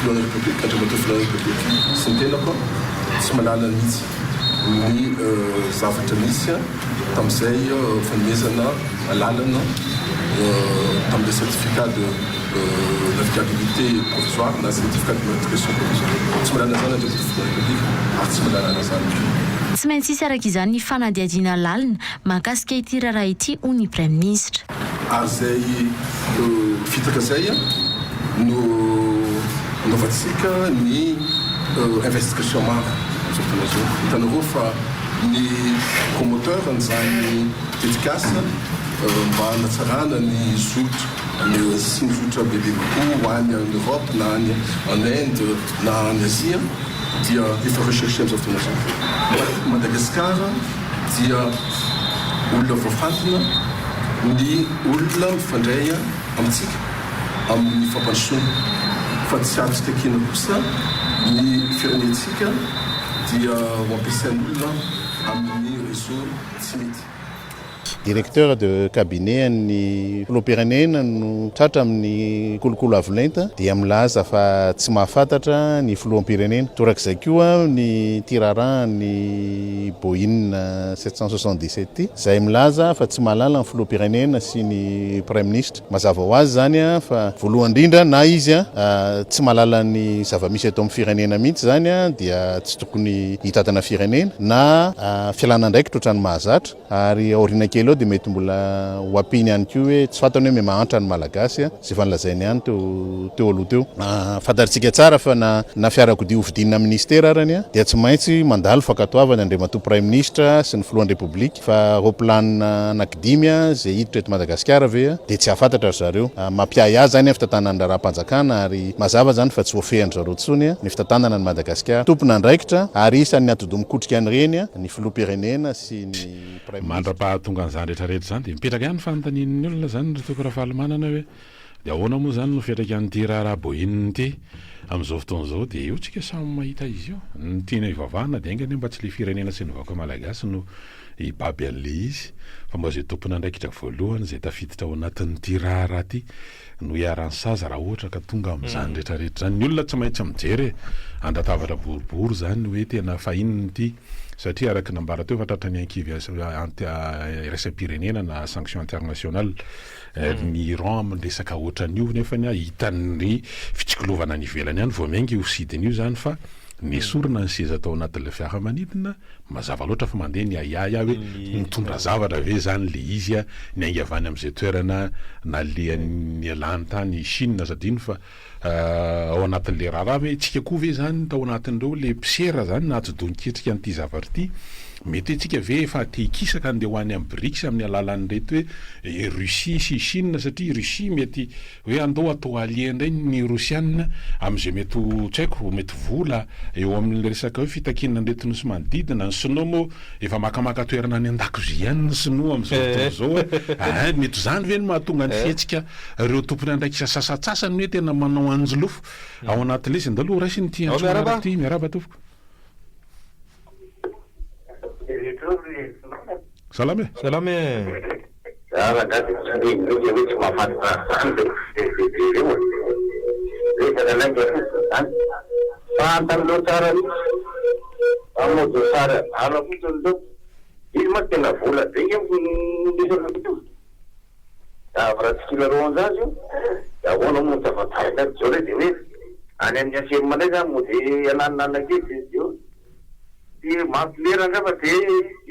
Filohan'ny Repoblika, Andriamatoa Filohan'ny Repoblika sy ny tenako tsy mahalala mihitsy ny zavatra nisy tamin'izay fanomezana alalana tamin'ilay certificat de navigabilité provisoire na certificat d'immatriculation provisoire. Tsy mahalala an'izany Andriamatoa Filohan'ny Repoblika ary tsy mahalala an'izany koa. Tsy maintsy hisy araka izany ny fanadihadiana lalina mahakasika ity raharaha ity, hoy ny Praiminisitra. Ary izay fitaka izay no anaovantsika ny investigation maro amin'izao fotoana izao. Hitanareo fa ny promoteur an'izany tetikasa mba hanatsarana ny zotra sy ny zotra bebe kokoa ho any en Europe na any en Inde na any Asia dia efa recherché amin'izao fotoana izao. Madagascar dia olona voafantina ny olona mifandray amintsika amin'ny fampandrosoana fa tsy azontsika ekena kosa ny firenentsika dia ho ampiasain'olona amin'ny réseau tsy mety. Directeur de cabinet an'ny filoham-pirenena no tratra amin'ny kolokolo avo lenta dia milaza fa tsy mahafantatra ny filoham-pirenena. Torak'izay koa ny ity raharahan'ny Boeing 777 ity izay milaza fa tsy mahalala ny filoham-pirenena sy ny praiminisitra. Mazava ho azy izany fa voalohany indrindra na izy tsy mahalala ny zava-misy eto amin'ny firenena mihitsy izany dia tsy tokony hitantana firenena na fialana andraikitra ohatran'ny mahazatra. Ary aoriana kely eo dia mety mbola ho ampiany ihany koa hoe tsy fantany hoe mihamahantra ny Malagasy, izay efa nolazainy ihany teo teo aloha teo. Fantatritsika tsara fa na na fiarakodia hofidiana minisitera arany dia tsy maintsy mandalo fankatoavana Andriamatoa Praiminisitra sy ny Filohan'ny Repoblika fa roaplanina anankidimy izay hiditra eto Madagasikara ve dia tsy hahafantatra ry zareo. Mampiahiahy izany ny fitantanana ny raharaham-panjakana ary mazava izany fa tsy voafehin-dry zareo intsony ny fitantanana an'i Madagasikara. Tompon'andraikitra ary isan'ny atidoha mikotrika an'ireny ny Filoham-pirenena sy ny Praiminisitra. Mandra-pahatongan'izany rehetra rehetra izany dia mipetraka ihany ny fanontanian'ny olona izany ry Toky Rafalimanana hoe dia ahoana moa izany no fiantraikan'ity raharaha Boeing ity amin'izao fotoana izao dia eo tsika samy mahita izy io. Ny tiana hivavahana dia enga anie mba tsy ilay firenena sy ny vahoaka malagasy no hibaby an'ilay izy fa mba izay tompon'andraikitra voalohany izay tafiditra ao anatin'ity raharaha ity no iharan'ny sazy raha ohatra ka tonga amin'izany rehetra rehetra izany. Ny olona tsy maintsy mijery e! Andrantavatra boribory izany hoe tena fa inona ity? Satria araka ny nambara teo fa tratran'ny ankivy iraisam-pirenena na sanction internationale ny Iran amin'ny resaka ohatran'io nefany hitan'ny fitsikilovana any ivelany any vao miainga io sidina io izany fa nesorina ny seza tao anatin'ilay fiaramanidina Mazava loatra fa mandeha ny ahiahy aho hoe nitondra zavatra ve izany le izy niainga avy any amin'izay toerana nalehany nialany tany Chine aza adino fa ao anatin'le raharaha ve tsika koa ve izany tao anatin'ireo le mpisera izany nahatsidoa niketrika an'ity zavatra ity mety hoe tsika ve efa te hikisaka andeha ho any amin'ny BRICS amin'ny alalan'ireto hoe Russie sy Chine satria Russie mety Hoe andao atao allié indray ny Rosiana amin'izay mety ho, tsy haiko, mety vola eo amin'ilay resaka hoe fitakiana an'ireto nosy manodidina. Ny sinoa moa efa makamaka toerana any an-dakozia any ny sinoa amin'izao fotoana izao e. Aa, mety ho izany ve no mahatonga ny fihetsika ireo tompon'andraikitra sasantsasany hoe tena manao anjolofo ao anatin'ilay izy. Andao aloha ho raisina ity antso manaraka ity. Miarahaba tompoko. Salama e! Salama e! Za rangahy dia tsy regny mihitsy hoe tsy mahafantatra an'izany ireo CGB ireo e! Resaka lainga fotsiny izany. Fantany ireo tsara mihitsy. Fa mody sary adala fotsiny ireo. Izy mantsy tena vola be nge ny resaka io. Avy raha tsy kilalao an'izany izy io dia ahoana moa no tsy ahafantarany azy. Izao indray dia hoe any amin'ny HM indray izany mody hananonanona kely dia eo. Tsy mampilera angamba dia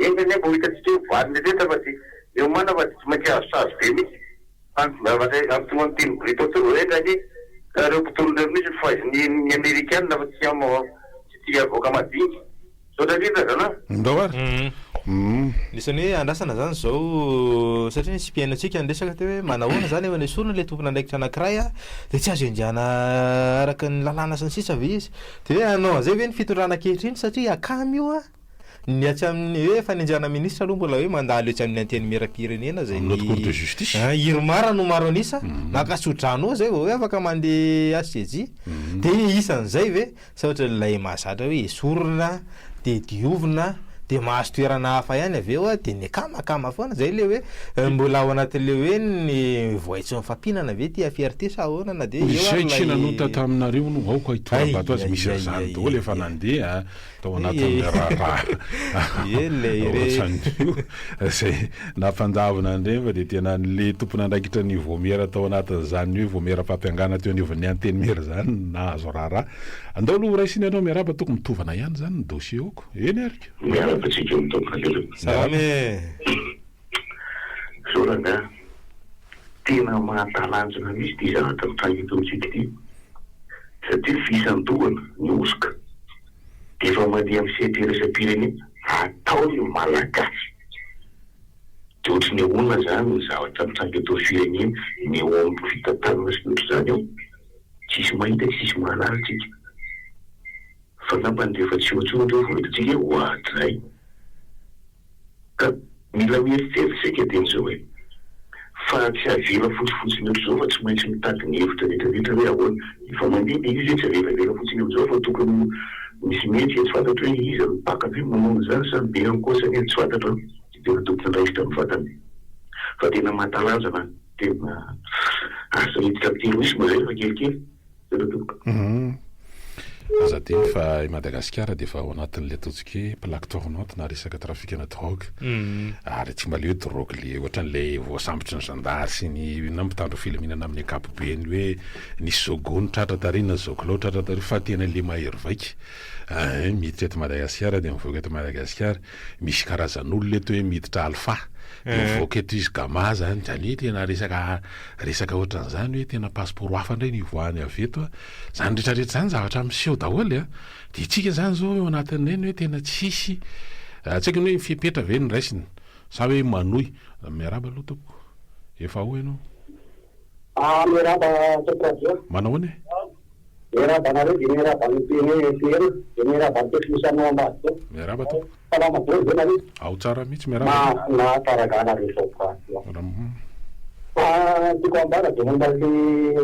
enga anie mba ho hitantsika eo valiny rehetra fa dia miomàna fa dia tsy maintsy azo sazy be mihitsy. Fa ny zavatra tonga ny teny brito teo vao enga anie ka ireo mpitolona ireo mihitsy no faizin'ny ny amerikana fa tsy tsy tia avoaka madinika. Misaotra indrindra zalahy. Ndao ary. Anisan'ny hoe andrasana zany zao satria nisy mpihaino antsika niresaka teo hoe manahoana zany efa nesorina ilay tompon'andraikitra anankiray a, dia tsy azo enjehana araka ny lalàna sy ny sisa ve izy? Dia hoe hanao an'izay ve ny fitondrana ankehitriny satria akama io a! Ny atsy amin'ny hoe fanenjehana ministra aloha mbola hoe mandalo etsy amin'ny antenimierampirenena izay Amin'ny haute cour de justice. Irmar no maro an'isa, maka tso-drano ao izay vao hoe afaka mandeha HCJ. Dia isan'izay ve? Sa ohatra ilay mahazatra hoe esorina dia diovina. de mahazo toerana hafa ihany avy eo a, de ny akamakama foana, zay le hoe mbola ao anatin'le hoe ny voay tsy mifampinana ve ty affaire ty sa ahoana na de eo Izay ary tsy lay nanota taminareo no aoka hitora-bato azy, misy Ay, ay, an'izany ay, daholo ay, efa ay. nandeha tao anatin'ny raharaha Ie le re. ohatran'io izay nampandavina an'ireny fa dia tena le tompon'andraikitra ny vaomiera tao anatin'izany hoe vaomieram-pampiangana teo anivon'ny antenimiera izany no nahazo raharaha. Andao aloha horaisina ianao miarahaba toko mitovana ihany izany ny dossier oko. Eny ary ka. Miarahaba antsika eo Tompon'Andriana. Salama e. Zao rangahy, tena mahatalanjona mihitsy ity zavatra mitranga eto amintsika ity, satria ny fisandohana, ny hosoka, dia efa mandeha amin'ny sehatra iraisam-pirenena, ataon'ny Malagasy. Dia ohatry ny ahoana izany ny zavatra mitranga eto amin'ny firenena, ny eo amin'ny fitantanana sy ny ohatr'izany eo? Tsisy mahita, tsisy mahalala tsika. Fa angambany rehefa tsy eo intsony ireo vao hitantsika hoe oadray. Ka mila mieritreritra isika dieny izao e! Fa tsy avela fotsifotsiny ohatr'izao fa tsy maintsy mitady ny hevitra rehetra rehetra hoe ahoana. Efa mandeha ilay izy hoe tsy avelavela fotsiny amin'izao fa tokony misy mihetsika tsy fantatro hoe iza no mpaka ve manao an'izany sa ny Bianco sa ny tsy fantatro an! Tsy tena tompon'andraikitra mivantana fa tena mahatalanjona an! Tena asa hiditra amin'ny terrorisme izay rehefa kelikely. Tena tompoko. Aza adino fa i Madagasikara dia efa ao anatin'ilay ataontsika hoe plaque tournante na resaka trafikana drogue. Ary tsy mba le hoe drogue le ohatran'ilay voasambotry ny zandary sy ny na mpitandro filaminana amin'ny ankapobeny hoe nisy zao gony tratra tary na zao kilao tratra tary fa tena le mahery vaika. Ein, miditra eto Madagasikara dia mivoaka eto Madagasikara. Misy karazan'olona eto hoe miditra alpha dia mivoaka eto izy gamma zany. Izany hoe tena resaka Resaka ohatran'izany hoe tena passeport hafa indray no ivoahany avy eto a! Izany rehetra rehetra izany zavatra miseho daholo a! Dia isika izany izao eo anatin'ireny hoe tena tsisy tsy haiko ny hoe fepetra ve no raisina sa hoe manohy. Miarahaba aloha tompoko. Efa ao ianao. Ah miarahaba tompoko radio. Manao ahoana e? Miarahaba anareo dia miarahaba an'i PM dia miarahaba ny teknisianina ao ambadika ao. Miarahaba tompoko. Salama daholo ve nareo? Ao tsara mihitsy, miarahaba tompoko. Mahafinaritra rangahy nareo zao radio a. Fa ny tiako ambara dia momba le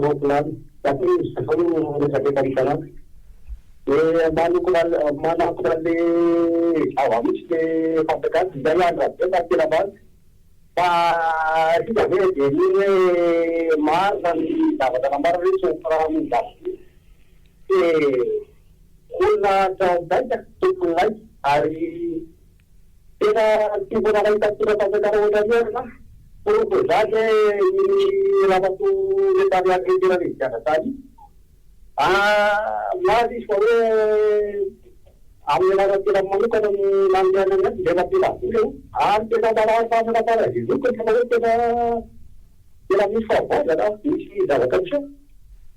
roapilany satria izy zao no resaka efa isan'andro. Dia manokona manakona le zava-misy le fanjakana izay andry Rajoelina no tena marina. Fa isika ve dia mino hoe marina ny zavatra nambarany hoe tsy ho firahamonin-dafy ity? Dia olona hatramin'izay tompon'ny lainga ary tena tsy mbola nahita mpitondra fanjakana ohatran'io aho ry Porofo izany hoe iny ramatoa Retariat Retera Reziana tany iny. Milaza izy fa hoe amin'ny anaran'ny tenany manokana no nandehanany any, ilay nampiana vola io. Ary tena marary manana paralysiko tena hoe tena tena misy fahavoazana, misy zavatra miseho.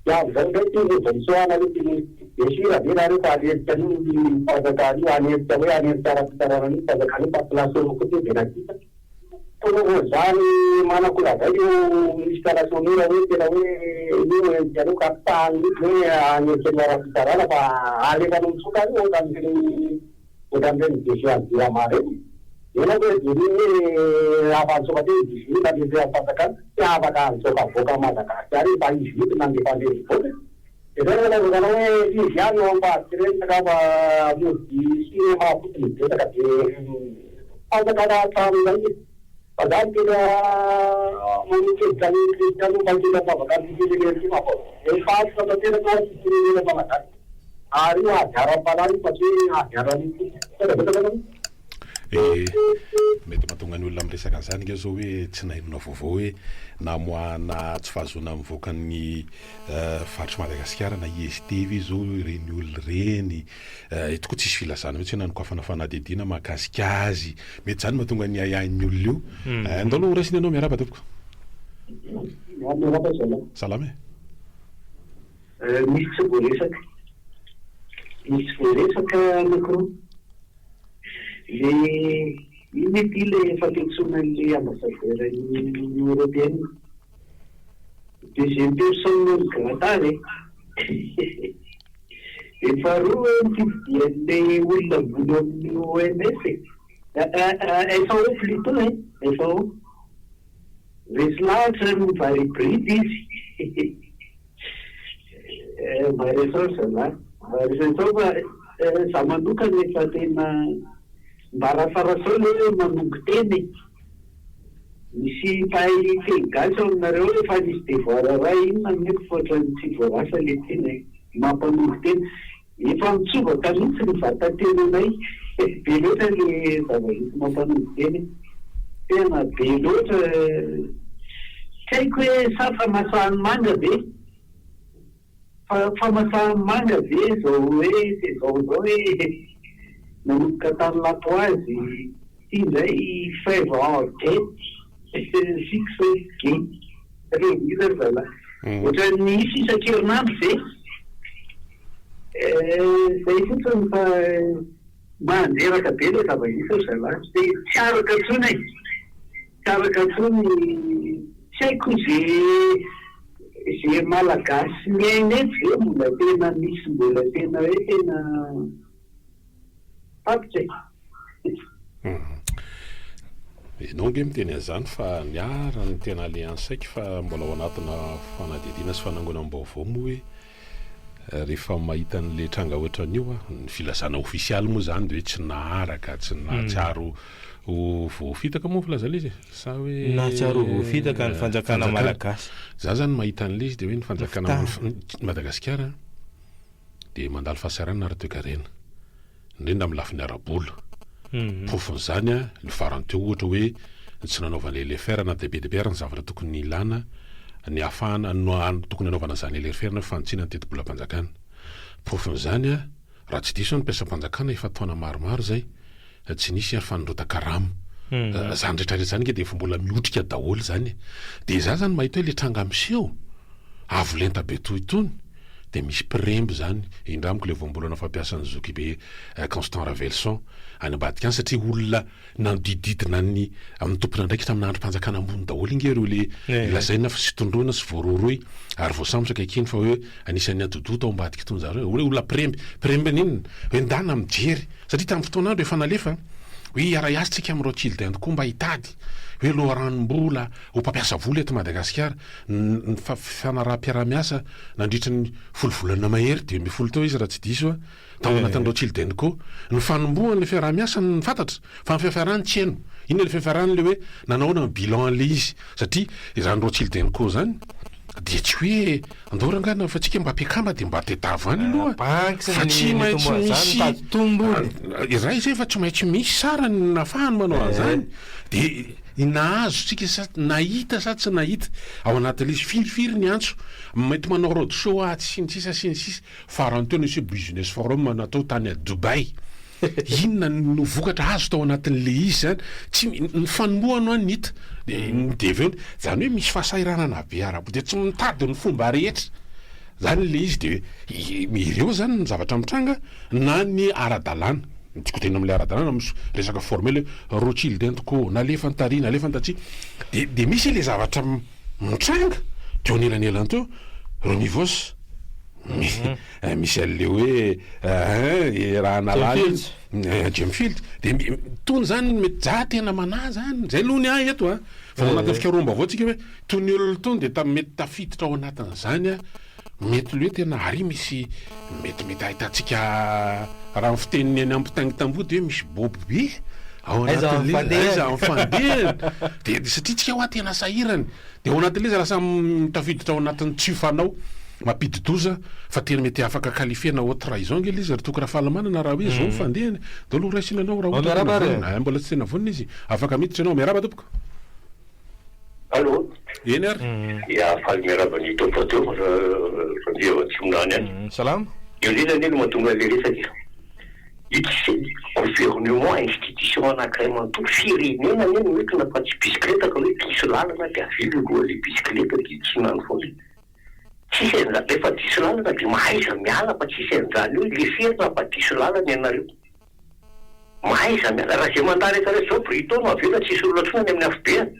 Dia amin'izao indray ity mody nitsoahana ity Bien sûr ve nareo fa hanerika an'io ny fanjakana io, hanerika hoe hanerika ara-pitsarana an'io ny fanjakana io fa place-nao fotsiny dia nakita. Toloro zany manako lazaina io ministre nationaux raha hoe tena hoe io entinareo ka tsy mihitsy hoe hanerika ny ara-pitsarana fa alefanao mitsoka any ohatran'ireny ohatran'ireny DG an'i Jirama ireny. Ianao ve dia mino hoe afa nitsoaka teo i DG io nandeha teo amin'ny fanjakana? Tsy afaka nitsoaka avoaka an'i Madagasikara io fa izy mihitsy no nandefa an'ireny hivoaka. Dia zay no nanaovako anao hoe izy ihany eo ambadika ireny angamba mody cinéma fotsiny betsaka dia fanjakana hatramin'izay e! Fa za no tena manolo-kevitra an'i Christiano mba hitondra am-bavaka an'ity firenena ity fa efa antitra tanteraka ho'a ity firenena malagasy ary io ady ara-panahy io fa tsy hoe ady ara-nofo fotsiny. Misaotra betsaka anareo. Eh, mety mahatonga ny olona miresaka an'izany ange zao hoe tsy nahenoana vaovao hoe namoahana tsy fahazoana mivoaka ny faritr'i Madagasikara na IST ve zao ireny olona ireny. Eto koa tsisy filazana mihitsy hoe nanokafana fanadihadiana mahakasika azy. Mety izany mahatonga ny ahiahin'ny olona io. Andao aloha horaisina ianao, miarahaba tompoko. Miarahaba zalahy. Salama e. Misy tsy voaresaka. Misy tsy voaresaka anankiroa. Le inona ity le fampiantsoana an'le ambassadeur ny Union Européenne? Deuxième personne non grata ve? Dia faharoa hoe ny fifidian'ilay olona ambony ao amin'ny OMS e! FAO plutôt e! FAO. Resy lahatra ny vary hybride izy. Mba resaho ry zalahy. Mba resaho fa za manokana efa tena. Mba rasarasao le hoe manongo teny e. Misy mpahay teny gasy ao aminareo ao efa nisy devoir iray inona nefa ohatran'ny tsy voarasa le teny e. Mampanongo tena. Efa mitsobaka mihitsy ny vatatenanay. Be loatra le zava-misy mampanongo tena e. Tena be loatra. Tsy haiko hoe sa famasahan'ny manga ve? Fa famasahan'ny manga ve izao hoe saison izao hoe nanomboka tany Lapoazy ity indray fève en gate fixe gate reo mihira ry zalahy. Ohatran'ny hisy isan-kerinandro ve? Zay fotsiny fa mandreraka be ilay zava-misy ry zalahy. Tsy araka intsony e! Tsy araka intsony, tsy haiko ze ze malagasy miaina eto ve mbola tena misy mbola tena hoe tena tapitra e. Enao ange miteny an'izany fa ny ahy raha ny tena alehan'ny saiko fa mbola ao anatina fanadihadiana sy fanangonam-baovao moa hoe Rehefa mahita an'le tranga ohatran'io aho, ny filazana ofisialy moa zany de hoe tsy naharaka, tsy nahatsiaro ho voafitaka moa ny filazana izy e? Sa hoe Nahatsiaro ho voafitaka ny fanjakana malagasy. Za zany mahita an'le izy de hoe ny fanjakana Madagasikara de mandalo fahasahiranana ara-toekarena. indrindra amin'ny lafiny ara-bola. Porofon'izany, ny farany teo ohatra hoe ny tsy nanaovana LFR na dia be dia be ary ny zavatra tokony ilana ny ahafahana no tokony hanaovana izany LFR na fanitsiana ny tetibolam-panjakana. Porofon'izany, raha tsy diso aho ny mpiasam-panjakana efa taona maromaro izay tsy nisy ary fanondrotan-karama. Izany rehetra rehetra izany ange dia efa mbola miotrika daholo izany e. Dia izaho izany mahita hoe ilay tranga miseho, avo lenta be toy itony, dia misy mpiremby izany, indramiko ilay voambolana fampiasan'i zokibe Constant Ravelison any ambadika any satria olona nanodidididina ny amin'ny tompon'andraikitra amina andrim-panjakana ambony daholo inge ireo le lazaina fa sy tondroina sy voarohirohy ary voasambotra ankehitriny fa hoe anisan'ny atidoha tao ambadika itony zareo, hoe olona mpiremby, mpiremby n'inona? Hoe ndana mijery satria tamin'ny fotoan'andro efa nalefa hoe hiara-hiasa tsika amin'i Rothschild and Co mba hitady hoe loharanom-bola ho mpampiasa vola eto Madagasikara ny fifanaraham-piaraha-miasa nandritry ny folo volana mahery, 15 teo izy raha tsy diso aho, tao anatin'ny Rothschild and Co. Ny fanombohan'ilay fiaraha-miasa no fantatra, fa ny fiafarany tsy heno. Inona ilay fiafarany? Ilay hoe nanao ahoana ny bilan an'ilay izy? Satria izany Rothschild and Co izany dia tsy hoe andao rangahy na fa tsika mba mpiakama dia mba tedavo any aloha fa tsy maintsy misy iray izay fa tsy maintsy misy sarany nahafahany manao an'izany dia Ny nahazo tsika sa nahita sa tsy nahita ao anatin'ilay izy firy firy ny antso mety manao road show atsy sy ny sisa sy ny sisa farany teo nisy hoe business forum natao tany à Dubaï inona no vokatra azo tao anatin'ilay izy zany tsy ny fanombohana ho'a ny hita de de avy eo zany hoe misy fahasahiranana be ara-bola de tsy mitady ny fomba rehetra zany ilay izy de ireo zany ny zavatra mitranga na ny ara-dalàna Ny tiako tenenina amin'ilay ara-dalàna misy resaka formel hoe Rothschild and Co, nalefa ny tary, nalefa ny tatsy. Dia dia misy ilay zavatra mitranga teo anelanelany teo, Renivos, misy an'ilay hoe hein raha nalana iny, Gemfields. Dia itony izany mety, za tena manahy izany, izay aloha ny ahy eto an, fa ao anatin'ny fikaroham-baovao tsika hoe itony olona itony dia mety tafiditra ao anatin'izany an. Mety le hoe tena ary misy mety mety ahitantsika raha ny fitenin'ny any ampitaingitamboho dia hoe misy bobo be ao anatin'le aiza ny fandehany de satria tsika hoa tena sahirana de ao anatin'le izy lasa tafiditra ao anatin'ny tsy fanao mampidi-doza fa tena mety afaka qualifier-na haute trahison nge le izy ry Toky Rafalimanana raha hoe zao ny fandehany de aleo raisina anao raha ohatra tena vonona eh mbola tsy tena vonona izy afaka miditra ianao miarahaba tompoko. Allô? Eny ary. Ya, faly miarahaba ny Top Radio, Randria avy Atsinanana any. Salama. Io indrindra anie no mahatonga an'ilay resaka e. Io tsy gouvernement, institution anankiray manontolo, firenena anie no entina fa tsy bisikileta ka hoe diso lalana dia avily ny lohan'ilay bisikileta dia tsy nany foana e. Tsisy an'izany, rehefa diso lalana dia mahaiza miala fa tsisy an'izany hoe leferina fa diso lalana ianareo. Mahaiza miala, raha izay mandà rehetra rehetra izao Brito no avela tsisy olona intsony any amin'ny afobe any.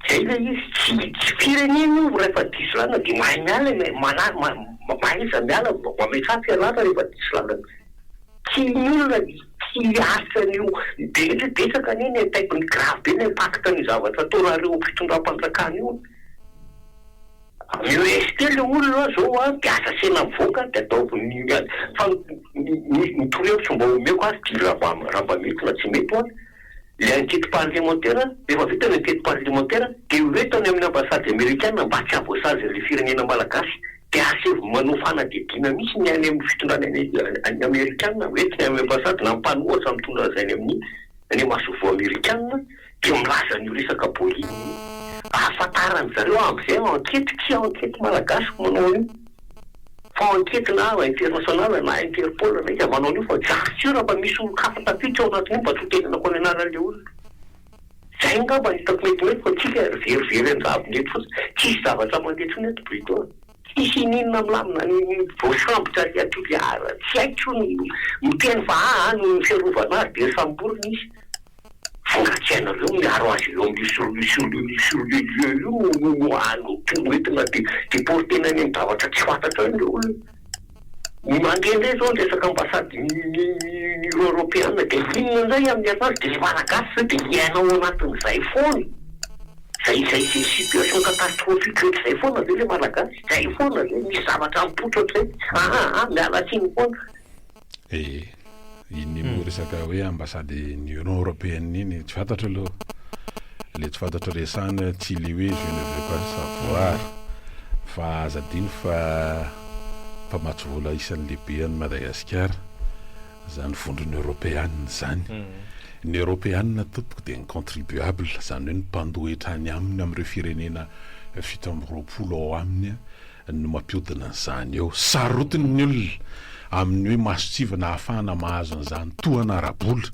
Zay ilay izy, tsy tsy firenena io rehefa diso lalana dia mahay miala e, mana- ma- mahaiza miala, mametraha fialana rehefa diso lalana. Tsy ny olona tsy hiaritra an'io, be betsaka anie ny impact, ny grave be ny impact an'io zavatra ataonareo fitondram-panjakana io. Mi-rester le olona zao an, de aza asiana mivoaka de ataovy ny fa ny. ny ny torohevitro mba omeko azy dia raha mba raha mba mety na tsy mety ho'a, le enquete parlementaire, rehefa vita ny enquete parlementaire dia ho eto any amin'ny ambassade amerikana mba tsy hahavoasazy an'le firenena malagasy dia asaivo manao fanadihadiana mihitsy ny any amin'ny fitondrana any any amerikana, ho entiny any amin'ny ambassade na mpanohatra mitondra azy any amin'ny any masoivoho amerikana dia milaza an'io resaka Boeing io ahafantaran-dry zareo amin'izay enquete tsy enquete malagasy manao an'io fa enquete na international na interpol na iza manao an'io fa za sûr fa misy olon-kafa tafiditra ao anatin'io mba tsy ho tenenako ny anaran'ilay olona. Zay angamba no hitako metimety fa tsika verivery an-javony eto fotsiny tsisy zavatra mandeha intsony eto Brito a! Tsisy ininona milamina ny voasambotra ary aty Toliara tsy haiko intsony miteny fa aa noho ny fiarovana azy dia samborina izy. Fa nga tsy hainareo miaro azy ireo amin'io sur le sur le sur le lieu io no no no no entina de deportena any amin'ny zavatra tsy fantatra any ireo olona. Ny mandeha indray izao ny resaka ambassade ny ny ny union europeana dia inona indray amin'ny herinandro dia le malagasy ve dia hiaina ao anatin'izay foana? Zay zay zay situation catastrophique ohatr'izay foana ve le malagasy? Zay foana ve? Misy zavatra mipoitra ohatr'izay? Aa aa miala tsiny foana. Ee, iny moa resaka hoe ambassade ny Union Européenne iny tsy fantatro aloha. Le tsy fantatro resahina tsy le hoe je ne veux pas savoir fa aza adino fa mpamatsy vola isan'ny lehibe an'i Madagasikara zany vondron'ny Eoropeana zany. Ny Eoropeana tompoko dia ny contribuable, zany hoe ny mpandoa hetra any aminy amin'ireo firenena 27 ao aminy no mampiodina an'izany eo. Sarotiny ny olona amin'ny hoe mason-tsivana ahafahana mahazo an'izany tohana ara-bola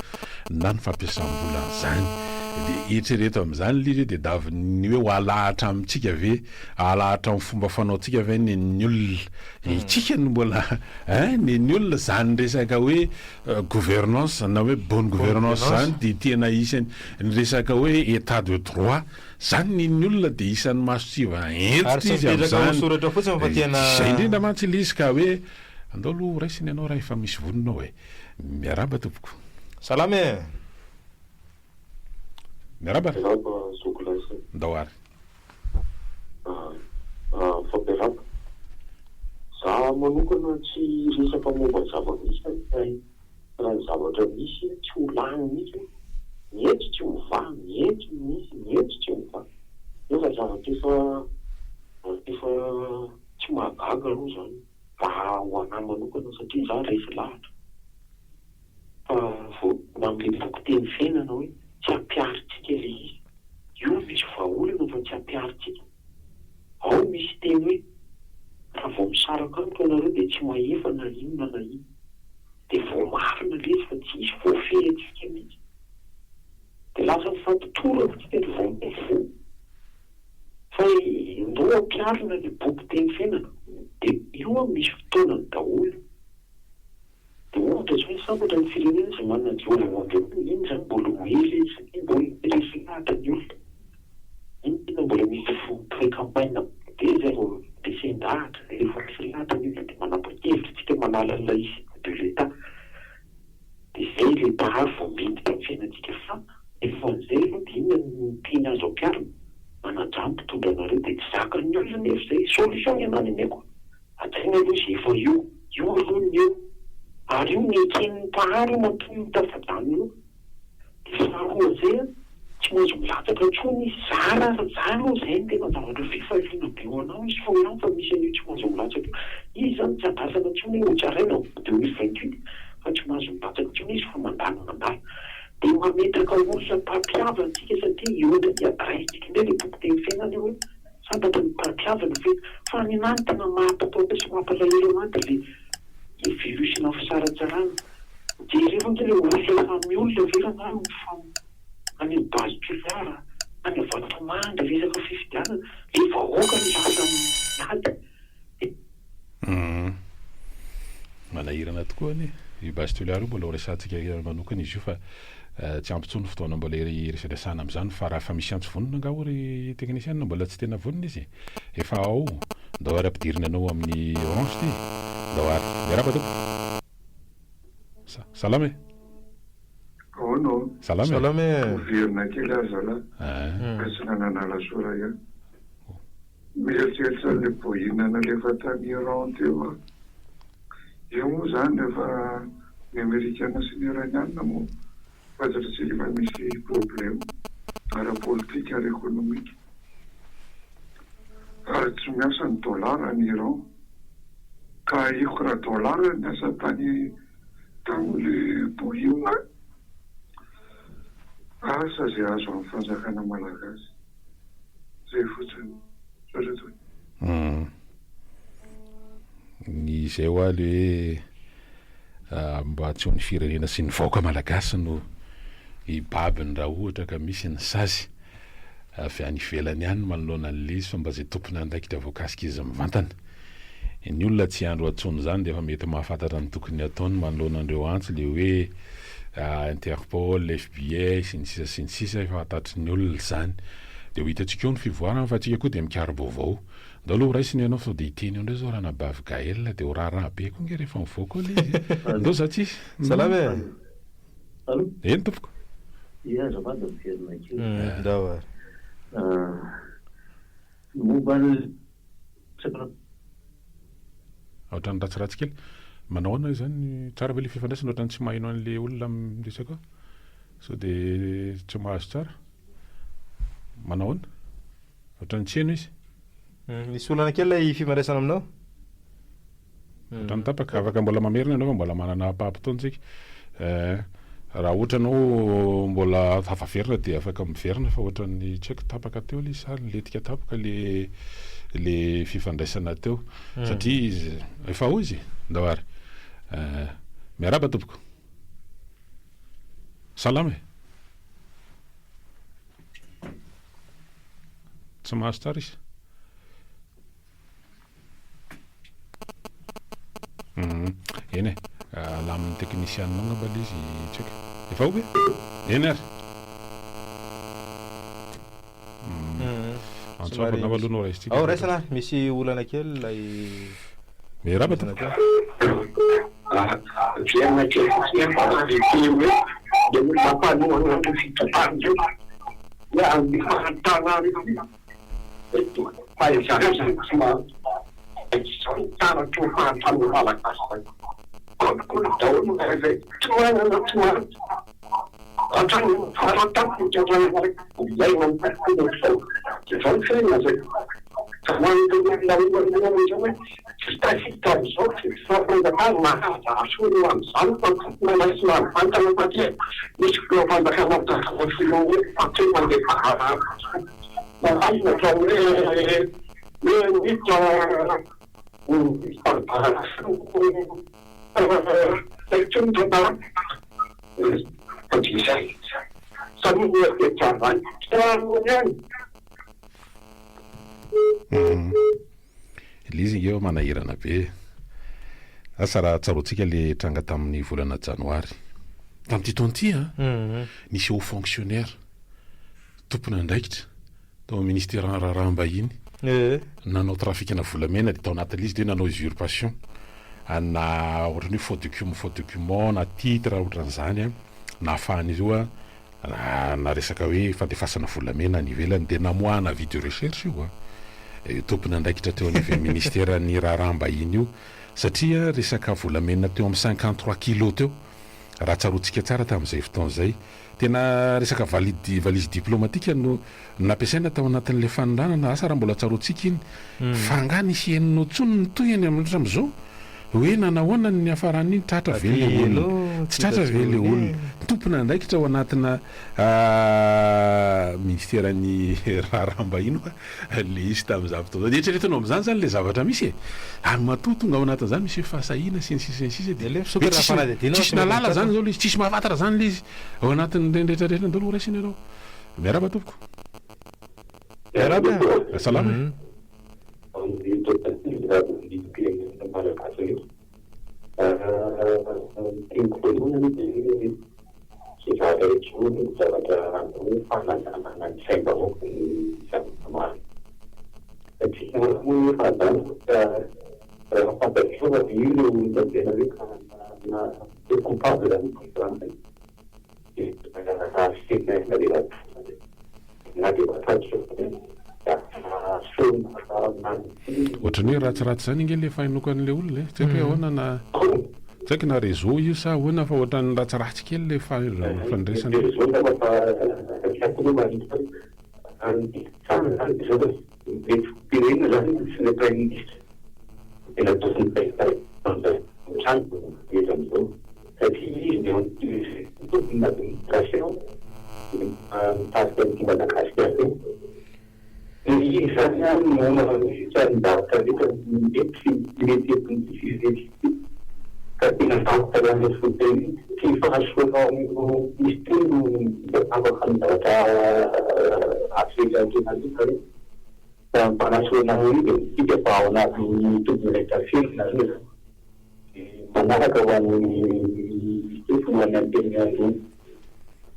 na ny fampiasam-bola an'izany. Dia eritrereto amin'izany ilay izy hoe tadiavin'ny hoe ho alahatra amintsika ve, alahatra amin'ny fomba fanaontsika ve ny ny olona. Isika no mbola hein, ny ny olona izany resaka hoe gouvernance na hoe bonne gouvernance izany dia tena isany ny resaka hoe état de droit. Zany ny ny olona dia isan'ny mason-tsivana Ary hentitra tsy izy mipetraka ho amin'izany. soratra fotsiny fa tena. Izay indrindra mantsy ilay izy ka hoe andao aloha ho raisina ianao raha efa misy vonona ao e. Miarahaba tompoko. Salama e! Miarahaba. Miarahaba zoky lahy. Ndao ary. Mifampiarahaba. Za manokana tsy hiresaka momba ny zava-misy fa Raha ny zavatra misy tsy ho lany mihitsy io, ny eto tsy mivaha, ny eto misy, ny eto tsy mivaha. Nefa zavatra efa efa tsy mahagaga aloha izany raha ho anah manokana satria za resy lahatra fa vao amin'ilay boky teny fiainana hoe tsy ampiharintsika ilay izy. Io misy vahaolana fa tsy ampiharintsika. Ao misy teny hoe raha vao misaraka amiko ianareo dia tsy mahefa na inona na inona. Dia voamarina ilay izy fa tsy hisy voafehy antsika mihitsy. Dia lasa mifampitoraka tsika dia vao mivoa. Fa ndao ampiharina ilay boky teny fiainana. Dia io an misy fotoanany daholo. Dia ohatra izao hoe sambatra ny firenena izay manana an'i Jehovah ho Andriamaniny, iny izany mbola ho ela izy satria mbola resy lahatra ny olona. Iny tena mbola misy pré-campagne be izay vao resen-dahatra, rehefa resy lahatra ny olona dia manapa-kevitra isika manala an'ilay chef de l'Etat. Dia izay ilay mpahary vao miditra amin'ny fiainantsika fa rehefa an'izay aloha dia inona no teny azo ampiharina? Manajà ny mpitondra anareo dia tsy zakan'ny olona anefa izay, solution ny anah ny ameko. Hajaina aloha izay efa eo, io aloha ny eo ary io neken'ny mpahary io matoa io tafajanona io. Dia faharoa zay an, tsy maintsy milatsaka intsony izy, zara ary za aloha zay no tena zavatra fifaliana be ho anao izy soa ihany fa misy an'io tsy mahazo milatsaka io, izy zany tsy andrasana intsony hoe hotsaraina au 2028 fa tsy mahazo milatsaka intsony izy fa mandany mandat. Dia mametraka olona mpampihavana tsika satria eo indray raisintsika indray ilay boky teny fiainana io hoe sambatra ny mpampihavana ve fa ny anah ny tena mampatahotra sy mampalahelo anah dia le le virus na fisaratsarahana. Jereo ange le olona samy olona ve rangahy no mifam any am base Toliara, any Vatomandry resaka fifidianana, le vahoaka no lasa miady. Humm. Manahirana tokoa anie io base Toliara io mbola ho resahantsika manokana izy io fa tsy ampy intsony ny fotoana mbola hiresadresahana amin'izany fa raha efa misy antso vonona angaha hoy ry teknisiana mbola tsy tena vonona izy e. Efa ao. Ndao ary ampidirina anao amin'ny orange ity e. Ndao ary. Miarahaba tompoko. Salama e. Ahoana ô? Salama e. Salama e. Miverina kely aho zalahy fa tsy nananala soa ihany. Mieritreritra an'ilay Boeing nalefa tany Iran teo aho. Io moa. moa izany rehefa ny Amerikana sy ny Iraniana moa fantatr'tsika fa misy problème ara-politika ara-ekonomika. Ary tsy miasa ny dollar any Iran. Ka ahiko raha dollar niasa tany tamin'le Boeing asa ze azo amin'ny fanjakana malagasy. Zay fotsiny. Misaotra tompoko. Hum. Ny izay hoa le hoe mba tsy ho ny firenena sy ny vahoaka malagasy no hibabiny raha ohatra ka misy ny sazy avy any ivelany any manoloana an'ilay izy fa mba izay tompon'andraikitra voakasika izy mivantana. Ny olona tsy andro antsoina izany dia efa mety mahafantatra ny tokony hataony manoloana an'ireo antso le hoe Interpol, FBI sy ny sisa sy ny sisa efa fantatry ny olona izany. Dia ho hitantsika eo ny fivoarany fa antsika koa dia mikaro-baovao. Ndao aloha ho raisina ianao sao dia hiteny eo indray izao ranabavy Gaëlle dia ho raharaha be koa nge rehefa mivoaka eo ilay izy e. Ndao za tsisy. Salama e. Allo? Eny tompoko. Ie azafady miverina kely. Ndao ary. Momba ny Ohatran'ny ratsiratsy kely. Manao ahoana izany? Tsara ve ilay fifandraisana? Ohatran'ny tsy maheno an'ilay olona miresaka ao. Sao dia tsy mahazo tsara? Manao ahoana? Ohatran'ny tsy heno izy. Misy olana kely ilay fifandraisana aminao. Ohatran'ny tapaka. Afaka mbola mamerina ianao fa mbola manana ampaham-potoana isika. Eh, raha ohatra ianao mbola tafaverina dia afaka miverina fa ohatran'ny tsy haiko tapaka teo ilay izy sa nilentika tampoka le le fifandraisana teo. Satria izy efa ao izy. Ndao ary. Eh, miarahaba tompoko. Salama e. Tsy mahazo tsara izy. Eny e, alamin'ny teknisianina ao angamba ilay izy tsy haiko. Efa ao ve? Eny ary. Antso hafa angamba aloha no raisintsika. Ao raisina ary, misy olana kely ilay Miarahaba tompoko. Averina kely fotsiny fa ilay teny hoe ilay olona mpanohana an'ireo fitondrana ireo hoe amin'ny fahantrana Fa izany izany tsy maha taratry ny fahantran'ny Malagasy izany. Kolikoly daholo ny izay tsy manana tsy manana. Hatrany amin'ny faratampony ka hatrany amin'ny ilaina ny kolikoly amin'izao. Izao ny fiainana izay. Ka ho an'ireo olona olona ireo hoe tsy tafiditra amin'izao tsy fifanjakana mahazo ho amin'izany fa tompon'andraikitra sy mahavantana satria misy filoham-panjakana mitazona filoha hoe fa tsy mandefa Marihina fa hoe hoe miditra Ilay izy ange efa manahirana be e. Asa raha tsaroantsika le tranga tamin'ny volana janoary tamin'ity taona ity an, nisy haut fonctionnaire tompon'andraikitra tao amin'ny ministeran'ny raharaham-bahiny nanao trafikana volamena dia tao anatin'ilay izy dia nanao usurpation ana ohatran'ny hoe faux document faux document na titre ohatran'izany an, nahafahan'izy io na resaka hoe fandefasana volamena any ivelany dia namoahana avis de recherche io an, io tompon'andraikitra teo anivon'ny ministeran'ny raharaham-bahiny io satria resaka volamena teo amin'ny 53 kilos teo raha tsaroantsika tsara tamin'izay fotoana izay. Tena resaka valide valise diplomatique no nampiasaina tao anatin'ilay fanondranana, asa raha mbola tsaroantsika iny, fa angaha nisy henonao intsony ny tohiny hatramin'izao? Hoe nanahoana ny niafaran'iny, tratra ve ilay olona, tsy tratra ve ilay olona, tompon'andraikitra ao anatina ministeran'ny raharaham-bahiny hoa ilay izy tamin'izany fotoana izany. Eritreretinao amin'izany izany ilay zavatra misy e! Ary matoa tonga ao anatin'izany misy hoe fahasahiana sy ny sisa sy ny sisa dia hoe tsisy tsisy nahalala izany izao ilay izy, tsisy mahafantatra izany ilay izy ao anatin'ireny rehetra rehetra ireny daholo ho raisina ianao. Miarahaba tompoko. Miarahaba e. Salama e. Amin'ny taotam-pirenena malagasy rehetra. Ny teniko voalohany aloha dia hoe izay zavatra rehetra izao aloha zavatra hoe fananganana ny saim-bahoaka ny zavatra marina. Satria nahoana moa hoe fananganana ka raha fantatrao fa io ilay olona tena hoe na hoe coupable zany ny frantsay dia na dia Ohatran'ny hoe ratsiratsy izany ange ilay fahenoako an'ilay olona e. Tsy haiko hoe ahoana na. Tsy haiko na réseau io sa ahoana fa ohatran'ny ratsiratsy kely le fandresana. Réseau angamba fa tsy haiko aloha mahita ny tsara zany de zao hoe mety ho firenena zany sy le praiminisitra tena tokony trano eto am'izao satria izy no tompony administration mitarika an'ity Madagasikara ity. Dia izy izany no manohitra ny zavatra rehetra mety sy tsy mety eto amin'ity firenena ity. Ka tena sarotra ihany io fotoana io. Tsy ny fahasoanao amin'io misy io no midika tapaka amin'ny zavatra ratsy rehetra atrehanareo fa hoe fa ny fanasoanareo io dia midika fa ao anatin'ny tompon'andraikitra feno nareo izany. Dia manaraka ho an'ny filohan'ny Antenimierandoholona.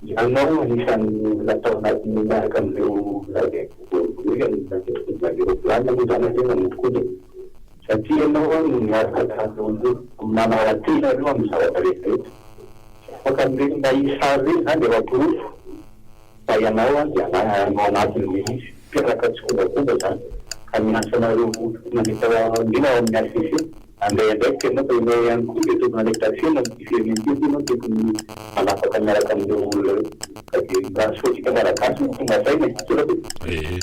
Ianao anisan'ny olona tao anatin'ny niaraka amin'ireo olona voarohirohy nanodinkodina ny roplanina moa izany aloha nanodinkodina satria ianao no niaraka tamin'ireo olona manara-tena ireo amin'ny zavatra rehetra rehetra. Tsy afaka amin'ireny nahia sary ireny izany dia efa porofo. Fa ianao dia ao anatin'ilay izy, mpiaraka tsikombakomba izany, ka miantso anareo tompon'andraikitra indrindra ao amin'ny HCC, handray andraikitra ianao, fa ianao ihany koa dia tompon'andraikitra feno amin'ity firenena ity, satria ianao tokony manapaka miaraka amin'ireo olona ireo. Ka dia mirary soa antsika Malagasy ho tonga saina e! Misaotra tompoko. Ee.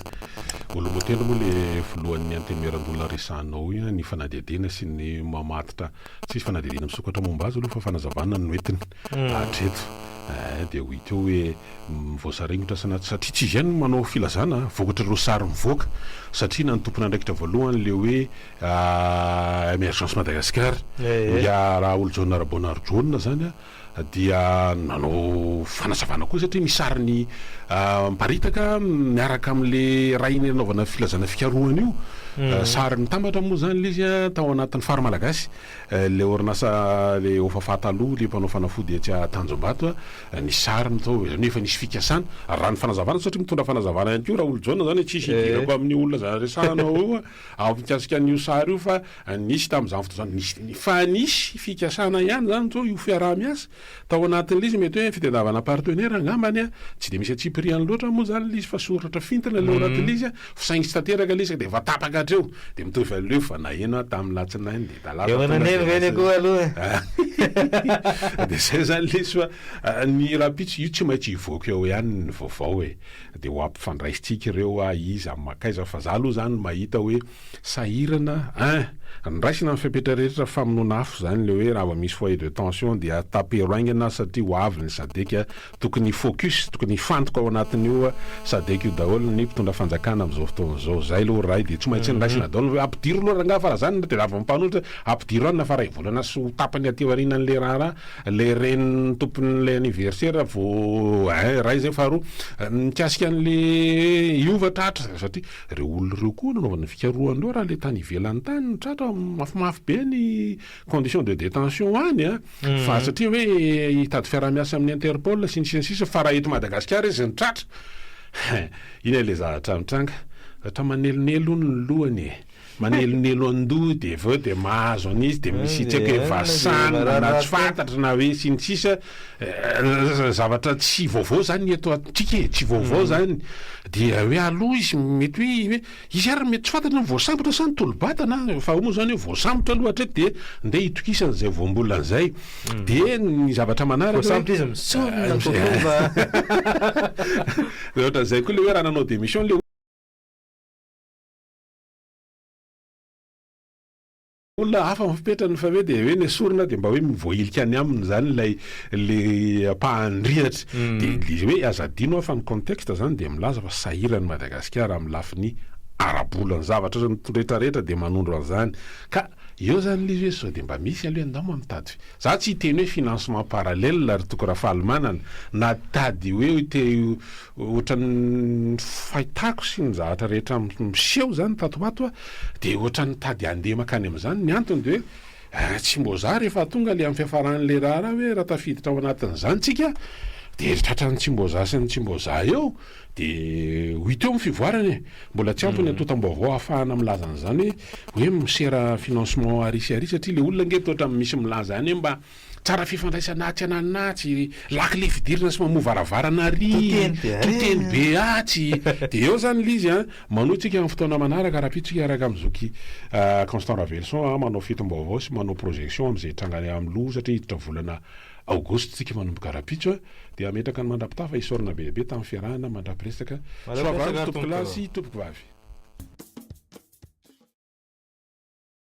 Olom-boatendry moa le filohan'ny antenimierandoholona resahanao io ny fanadihadiana sy ny mamatitra Tsisy fanadihadiana misokatra momba azy aloha fa fanazavana no entiny hatreto. Eh, dia ho hita eo hoe voasaringotra sa na satria tsy izy ihany no manao filazana vokatr'ireo sary mivoaka satria na ny tompon'andraikitra voalohany le hoe Emergence Madagascar ingahy Raolojaona Raboanarijaona zany dia nanao fanazavana koa satria misy sariny miparitaka miaraka amin'le rainy nanaovana filazana fikarohana io, sary mitambatra moa zany le izy tao anatin'ny fary malagasy, le orinasa le Ofafa taloha le mpanao fanafody etsy Tanjombato, nisy sariny tao, zany hoe efa nisy fikasana, raha ny fanazavana satria mitondra fanazavana ihany koa Raolojaona zany tsisy idirako amin'ny olona za resahanao io ao mikasika an'io sary io fa Nisy tamin'izany fotoana izany, nisy, fa nisy fikasana ihany izany zao io fiaraha-miasa tao anatin'ilay izy, mety hoe fitadiavana partenaire angambany an, tsy dia misy antsipiriany loatra moa izany ilay izy fa soratra fintina ilay ao anatin'ilay izy an, fa saingy tsy tanteraka ilay izy ka dia efa tapaka hatreo, dia mitovy an'ilay hoe fa naheno aho tamin'ny latsinainy dia talata Eo tonga dia naneno ve ny akoho aloha e? Dia izay izany ilay izy fa ny rahampitso io tsy maintsy hivoaka eo ihany ny vaovao e, dia ho ampifandraisintsika ireo a, iza mankaiza, fa za aloha izany mahita hoe Sahirana ein! Nraisina ny fepetra rehetra famonoana afo zany le hoe raha vao misy foyer de tension dia tapero haingana satria ho avy ny sadec a! Tokony hi-focus, tokony hifantoka ao anatin'io sadec io daholo ny mpitondra fanjakana amin'izao fotoana izao. Zay aloha ry ray dia tsy maintsy nraisina daholo hoe ampidiro aloha rangaha fa raha zany no tadiavin'ny mpanohitra ampidiro any na fa ray volana sy ho tapany aty aorianan'le raharaha le renin'ny tompon'le anniversaire vao ein ray zay faharoa mikasika an'le hiova tratra satria Ireo olona ireo koa nanaovana fikarohana ireo raha le tany ivelany tany no tratra mafimafy be ny condition de détention any a! Fa satria hoe hitady fiaraha-miasa amin'ny Interpol sy ny sisa sy ny sisa fa raha eto Madagasikara izy no tratra hein! Iny ilay zavatra mitranga. Zavatra manelonelo hono ny lohany e! Manelonelo an-doha dia avy eo dia mahazo an'izy dia misy tsy haiko hoe vasana na tsy fantatra na hoe sy ny sisa Zavatra tsy vaovao zany ny eto amintsika e, tsy vaovao zany. Dia hoe aloha izy mety hoe hoe izy ary mety tsy fantatra ny voasambotra sa ny tolo-batana, fa ao moa zany hoe voasambotra aloha hatreto dia ndeha hitokisana izay voambolana izay. Dia ny zavatra manaraka hoe Voasambotra izy misorona kokoa. Dia ohatran'izay koa ilay hoe raha nanao démission ilay Olona hafa ny fipetrany fa hoe dia hoe nesorina dia mba hoe voahilika any aminy izany ilay le ampahan-drihatra. Dia ilay izy hoe aza adino fa ny contexte izany dia milaza fa sahirana i Madagasikara amin'ny lafiny ara-bola. Ny zavatra rehetra rehetra dia manondro an'izany. Ka eo izany ilay izy hoe sao dia mba misy aloha ndao mba mitady, za tsy hiteny hoe financement parallèle ry Toky Rafalimanana na tady hoe te Ohatran'ny fahitako sy ny zavatra rehetra miseho zany tato ho ato dia ohatran'ny mitady handeha mankany amin'izany, ny antony dia hoe tsy mbô za rehefa tonga le amin'ny fiafaran'le raharaha hoe raha tafiditra ao anatin'izany tsika dia tratran'ny tsy mbô za sy ny tsy mbô za eo. De ho hita eo ny fivoarany e! Mbola tsy ampy ny antontam-baovao ahafahana milaza an'izany hoe misera financement ary sy ary satria le olona ange toa ohatran'ny misy milaza ihany hoe mba tsara fifandraisana atsy ananona atsy, lakile fidirana sy mamoha varavarana ary, to teny be atsy. De eo zany le izy an, manohy tsika amin'ny fotoana manaraka rahampitso tsika hiaraka amin'i zoky Constant Raveloson an, manao fitom-baovao sy manao projection amin'izay hitranga any amin'ny loha satria hiditra volana Aogositra tsika manomboka rahampitso a, dia hametraka ny mandra-pitafa isaorana be dia be tamin'ny fiarahana mandra-piresaka. Soavalo tompokolahy sy tompokovavy.